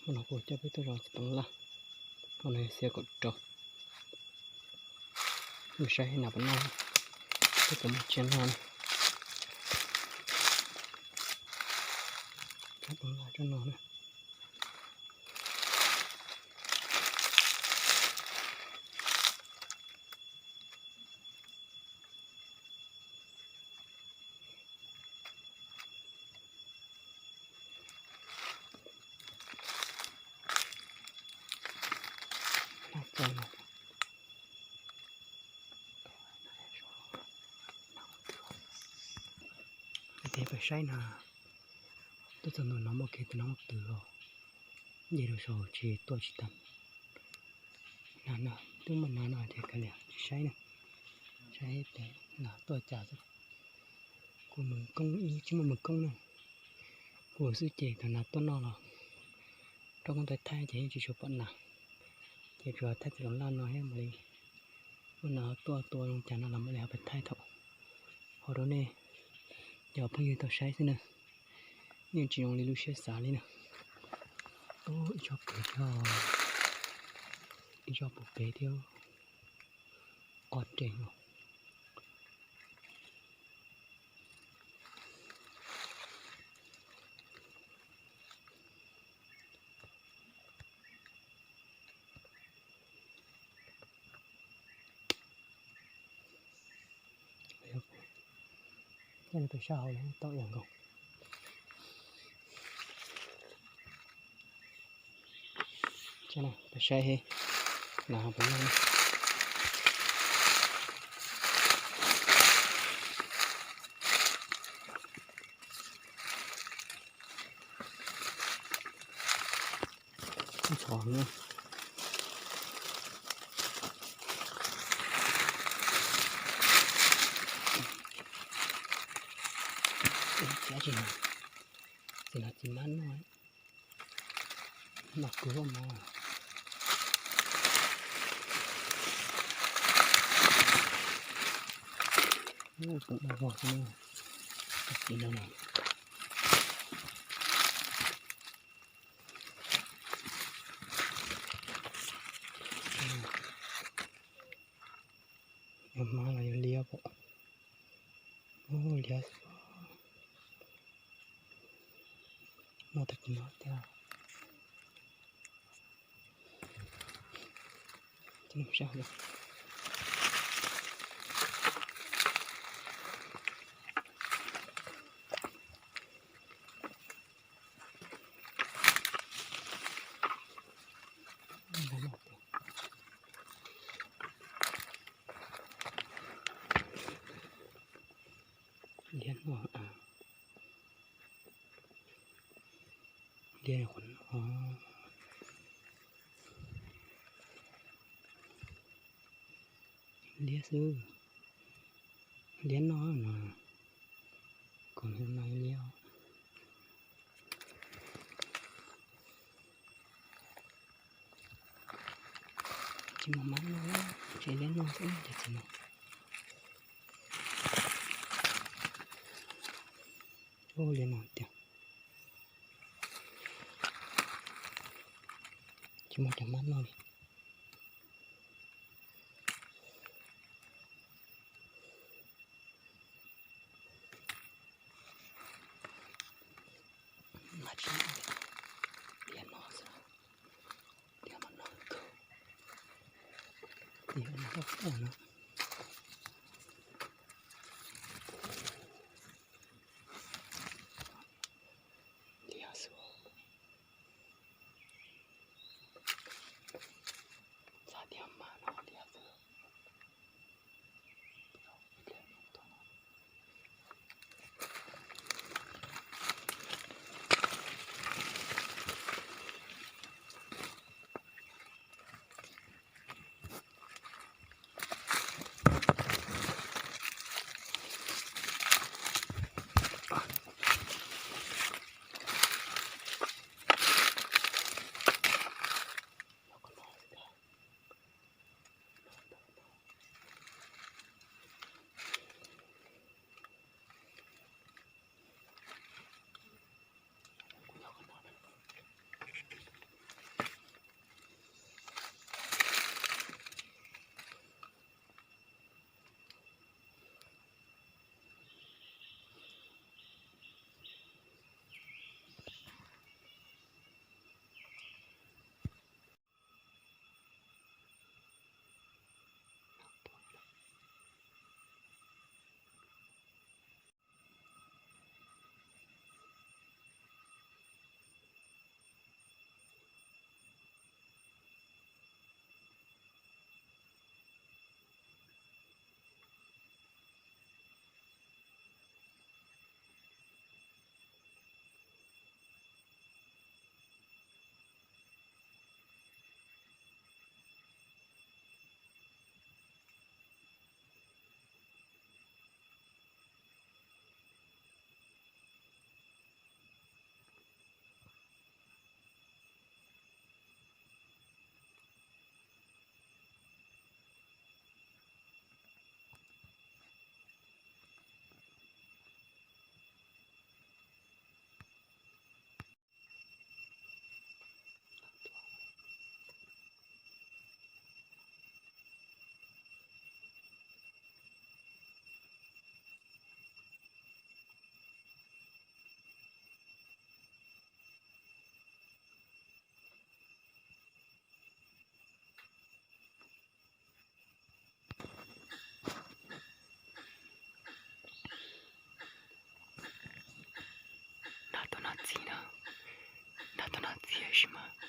Hnub no kuv coj peb tuaj zov txiv toov laj, hnub no yog xiab kaum rau. Mus saib nas puas noj, peb puas muaj tsiaj noj na. Tsob toov laj tsob no na. Peb saib na, tuaj txog ntua no muaj kiag tus noob twm os, nce rau saud tsis tuaj tsis tau. Nas no twb muaj nas no ces kav liam tsis saib na, saib pem nas tuaj cas xwb. Kuv mus koob ib tsis muaj mus koob na, kuv xwb ces thaum nas tuaj noj los rau koob tais thaij ces yeej tsis tshua pom nas, ces tsuas thaij txiv toov laj no thiab mam li muaj nas tuaj tua zoo cas no los mam li ho pais thaij thaum hauv rau nej cov phooj ywg tau saib xwb na. Yeej tsis zoo li lub siab xav li na. Ib tsob pem thiab, ib tsob puag pem thiab, ob reeg no. Coj li pem sab hauv los tau ib yam nkaus. Peb saib nas puas noj. Ib qho na. Tsis no, tsis no tsis mab noj. Noj kawg los mas. Ub, pum ua vog xwb na. Tsis no na. Yog mab los yog liab pom. Ub, liab xwb. Noj tag kis no tiag. Liab no, liab qhov no. Liab xwb, liab noj no, kom no liab. Tsis muaj mab noj, tsis liab noj xwb ces tsis muaj. Ub, liab no tiag. Tsis muaj cov mab noj li. Mas tsis, tias no xwb, tias mas no kawg, tias no kawg no. Tias xwb, xav tias mas no tias xwb. Tiam sis mas